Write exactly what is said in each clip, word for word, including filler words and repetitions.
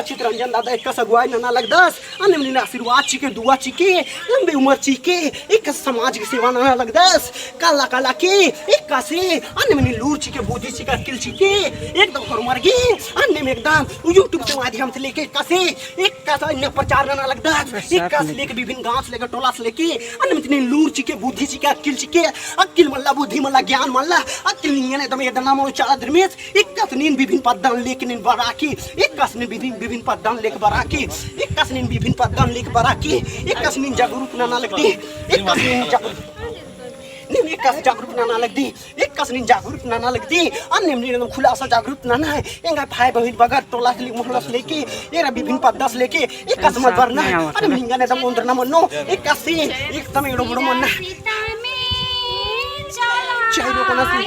चितरंजन दादा एकासे अगुवाई नना लगदस, अन्नेम नीन आशीर्वाद चिके, दुआ चिके, लंबी उमर चिके, एकासे समाज की सेवा नना लगदस। काला काला के एकासे अन्नेम नीन लूर चिके, बुद्धि चिके, अक्किल चिके, एकदम होरमर गे अन्नेम एकदम YouTube के माध्यम से लेके एकासे, एकासे अन्ने प्रचार नना लगदस। एकासे लेके विभिन्न गाँव से लेके, टोला से लेके, अन्नेम नीन लूर चिके, बुद्धि चिके, अक्किल चिके, अक्किल मल्ला, बुद्धि मल्ला, ज्ञान मल्ला, अक्किल निंगन एकदम एदना मनो चाला धर्मेस। एकासे नीन विभिन्न पद्दन लेके नीन बरआ की, एकासे नीन विभिन्न, विभिन्न पद्दन लेके बरआ की, एकासे नीन विभिन्न पद्दन लेके बरआ की, एकासे नीन जागरूक नना लगदी, एकासे नीन जागरूक, नीन एकासे जागरूक नना लगदी, एकासे नीन जागरूक नना लगदी। अन्नेम नीन खुलासा जागरूक नना है, एंगा भाई बहिन बगर टोला से ले, मोहल्ला से लेके, एरा विभिन्न पद्दा से लेके, एकासे मल बरना है। अन्नेम निंगन एकदम ओन्द्रना मनो, एकासे एकदम एड़ो बड़ो मन्ना। चाहे लोगों ना से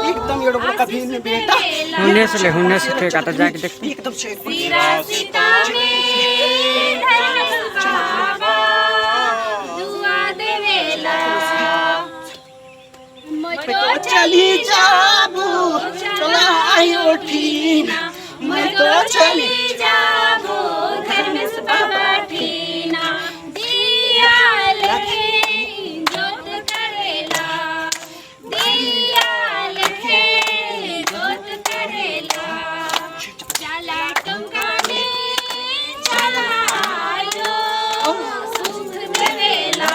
एकदम एड़ो बड़ो कभी नहीं बेटा। हुन्ने से ले, हुन्ने से थे काटा जाके देख। एकदम से। दुआ देवेला। मैं तो चली जाबो, चला आयो ठीना। मैं तो चली जाबो, धर्मेस बाबा ठीना। दिया लेखे जोत करेला, दिया लेखे जोत करेला। चाला टोंका में चाला आयो सुख देवेला।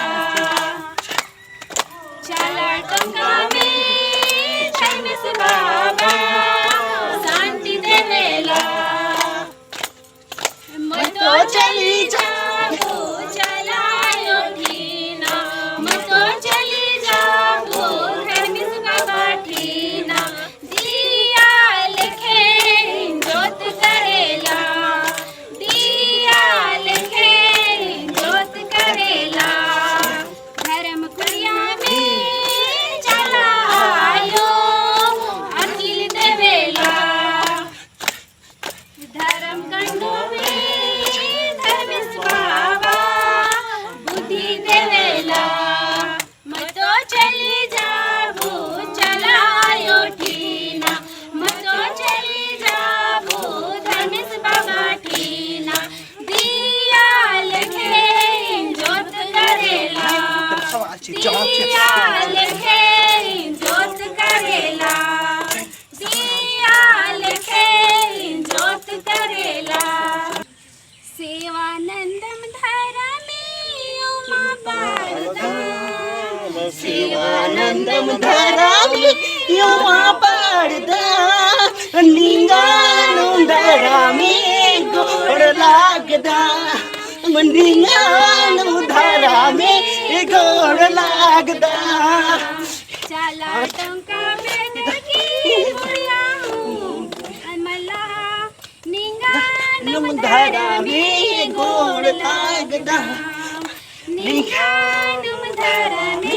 चाला टोंका में धर्मेस बाबा शांति देवेला। मैं तो चली जाबो, चाला आयो ठीना। मैं तो चली जाबो, धर्मेस बाबा ठीना। दिया लेखे जोत करेला, दिया लेखे जोत करेला। धर्म कुड़िया में चाला आयो अकिल देवेला। धर्म कंडो में धर्मेस बाबा बुद्धि देवेला। मैं तो चली जाबो, चाला आयो ठीना। मैं तो चली जाबो, धर्मेस बाबा ठीना। दिया लेखे जोत करेला, दिया लेखे जोत करेला, दिया लेखे जोत करेला। सेवानंदम धरमी उमा पाड़दा, सेवानंदम धरमी उमा पाड़दा, निंगानुम धरमी गोड़ लागदा, निंगानुम धरमी गोड़ लागदा। चाला टोंका में नगी मुड़िया हूँ, अमला निंगानुम धरमी गोड़ लागदा, निंगानुम धरमी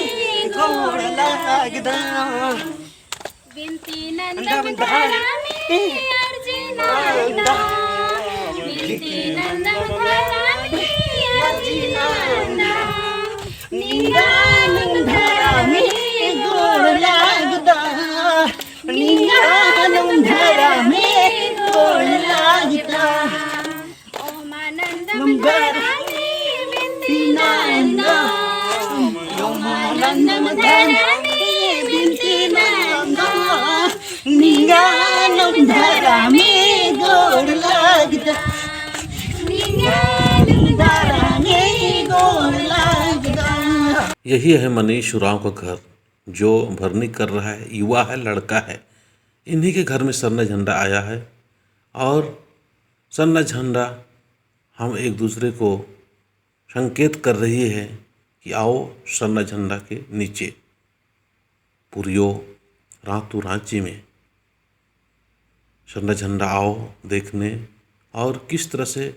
गोड़ लागदा। बिनती नंदम धरमी अर्जी नंदा, बिनती नंदम धरमी अर्जी नंदा। निंगानुम धरमी गोड़ लागदा, निंगानुम धरमी गोड़ लागदा। ओमानंदम धरमी बिनती नंदा, ओमानंदम धरमी बिनती नंदा। निंगानुम धरमी गोड़ लागदा, निंगानुम धरमी गोड़ लागदा। यही है मनीष उराँव का घर, जो भरनी कर रहा है, युवा है, लड़का है। इन्हीं के घर में सरना झंडा आया है और सरना झंडा हम एक दूसरे को संकेत कर रही है कि आओ सरना झंडा के नीचे। पुरियो रातू राँची में सरना झंडा आओ देखने और किस तरह से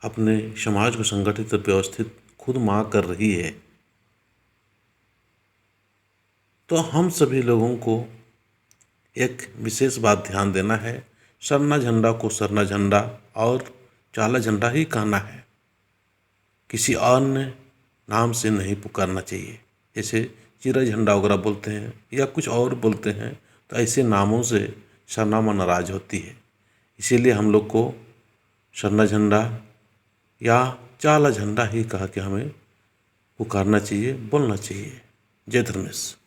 अपने समाज को संगठित और व्यवस्थित खुद माँ कर रही है। तो हम सभी लोगों को एक विशेष बात ध्यान देना है, सरना झंडा को सरना झंडा और चाला झंडा ही कहना है, किसी अन्य नाम से नहीं पुकारना चाहिए। जैसे चिरा झंडा वगैरह बोलते हैं या कुछ और बोलते हैं, तो ऐसे नामों से सरना माँ नाराज होती है। इसीलिए हम लोग को सरना झंडा या चाला झंडा ही कहा के हमें पुकारना चाहिए, बोलना चाहिए। जय धर्मेस।